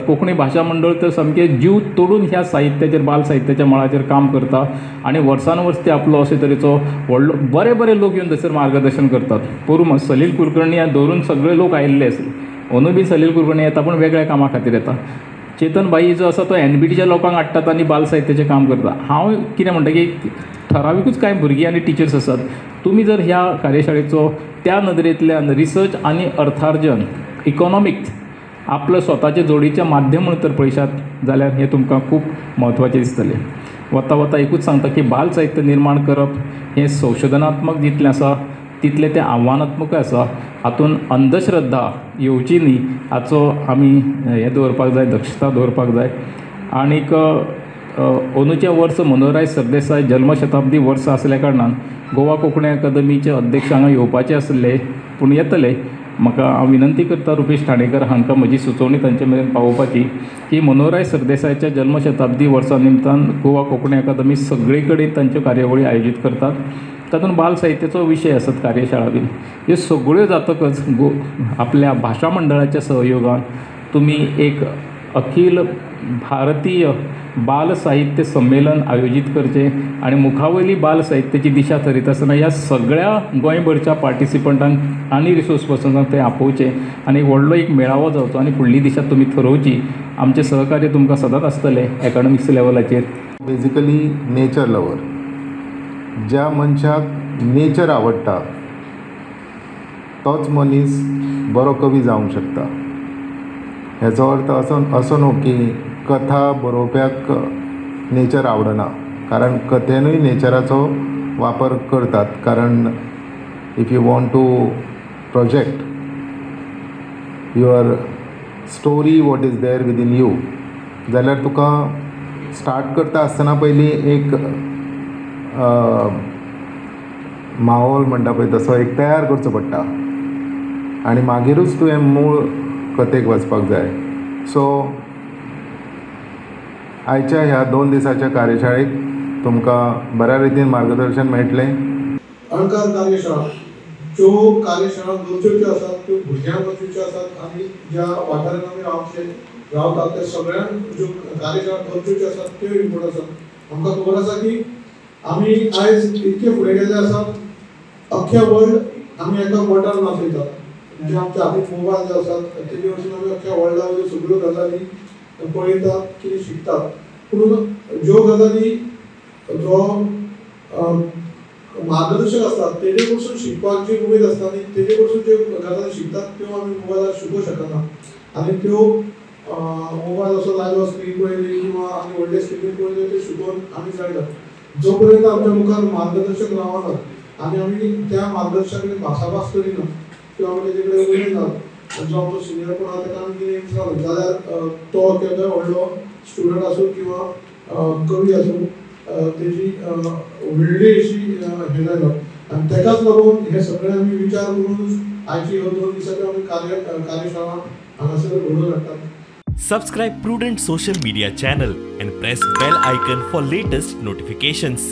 कोंकणी भाशा मंडळ तर सामकें जीव तोडून ह्या साहित्याचेर, बाल साहित्याच्या मळाचेर काम करता आनी वर्सान वर्स ते आपलो अशे तरेचो व्हडलो बरे बरे लोक येवन थंयसर मार्गदर्शन करतात. पोरूं सलील कुलकर्णी धरून सगळे लोक आयिल्ले आसले, अंदूय बी सलील कुलकर्णी येता पूण वेगळ्या कामा खातीर येता. चेतन भाई जो आसा तो एनबीटीच्या लोकांक हाडटात आनी बाल साहित्याचें काम करता. हांव कितें म्हणटा की ठराविकूच कांय भुरगीं आनी टिचर्स आसात, तुमी जर ह्या कार्यशाळेचो त्या नदरेंतल्यान रिसर्च आनी अर्थार्जन, इकॉनॉमिक्स आपल्या स्वताच्या जोडीचें माध्यम म्हणून तर पळयशात जाल्यार हें तुमकां खूब म्हत्वाचें दिसतलें. वता वता एकूच सांगता की बाल साहित्य निर्माण करप हें संशोधनात्मक जितलें आसा तितलें तें आव्हानात्मकूय आसा. हातूंत अंधश्रद्धा येवची न्ही हाचो आमी हें दवरपाक जाय, दक्षता दवरपाक जाय. आनीक अंदूचें वर्स मनोहरराय सरदेसाय जल्मशताब्दी वर्स आसल्या कारणान गोवा कोंकणी अकादमीचे अध्यक्ष हांगा येवपाचे आसले पूण येतले. म्हाका हांव विनंती करता रुपेश ठाणेकर हांकां म्हजी सुचोवणी तांचे मेरेन पावोवपाची की मनोहरराय सरदेसायाच्या जल्मशताब्दी वर्सा निमतान गोवा कोंकणी अकादमी सगळे कडेन तांच्यो कार्यावळी आयोजीत करतात. तातूंत बाल साहित्याचो विशय आसत, कार्यशाळा बीन ह्यो सगळ्यो जातकच आपल्या भाशा मंडळाच्या सहयोगान तुमी एक अखील भारतीय बाल साहित्य संमेलन आयोजीत करचें आनी मुखावयली बाल साहित्याची दिशा थरयता आसतना ह्या सगळ्या गोंयभरच्या पार्टिसिपंटांक आनी रिसोर्स पर्सनांक थंय आपोवचें आनी व्हडलो एक मेळावो जावचो आनी फुडली दिशा तुमी थरोवची. आमचें सहकार्य तुमकां सदांच आसतलें एकाडमिक्स लेवलाचेर. बेजिकली नेचर लवर, ज्या मनशाक नेचर आवडटा तोच मनीस बरो कवी जावंक शकता. हेचो अर्थ असो असो न्हू की कथा बरोवप्याक नेचर आवडना, कारण कथेनूय नेचराचो वापर करतात. कारण if you want to project your story what is there within you, जाल्यार तुका स्टार्ट करता आसतना पयलीं एक माहोल म्हणटा पळय तसो एक तयार करचो पडटा आनी मागीरूच तुवें मूळ कथेक वचपाक जाय. सो आयच्या ह्या 2 दिसाच्या कार्यशाळेक तुमकां बऱ्या रितीन मार्गदर्शन मेळटलें. अणकार कार्यशाळा ज्यो कार्यशाळा गरजेच्यो आसात त्यो भुरग्यांक गरजेच्यो आसात आनी ज्या वाठारांत आमी रावतात त्या सगळ्यांक ज्यो कार्यशाळा गरजेच्यो आसात त्यो इम्पोर्टंट आसात. आमकां खबर आसा की आमी आयज इतके फुडें गेल्ले आसात, अख्ख्या वर्ल्ड आमी एका बोटार नाचयतात. म्हणजे आमच्या हातीन मोबायल जे आसात तेजे वरसून आमी अख्ख्या वर्ल्डा वयल्यो सगळ्यो गजाली पळयतात, कितें शिकतात. पूण ज्यो गजाली जो मार्गदर्शक आसतात तेजे कडसून शिकपाक जी उमेद आसता आनी तेजे कडसून ज्यो गजाली शिकतात त्यो आमी मोबायलार शिकूंक शकना आनी त्यो मोबायल असो लायलो स्क्रीन पळयली किंवा आनी व्हडले स्क्रिनीर पळयल्यो त्यो शिकोवन आमी जायना. जो पर्यंत आमच्या मुखार मार्गदर्शक रावनात आनी आमी त्या मार्गदर्शका कडेन भासाभास करिना किंवा आमी तेजे कडेन उलयनात, जो आमचो सिनियर कोण आसा ताका आमी कितें विचारलो जाल्यार तो केदोय व्हडलो स्टुडंट आसूं किंवा कवी आसूं तेजी व्हडली अशी हें जायना. आनी तेकाच लागून हे सगळे आमी विचार करून आयची ह्यो 2 दिसाच्यो आमी कार्यशाळा हांगासर घडोवन हाडटात. Subscribe Prudent Social Media channel and press bell icon for latest notifications.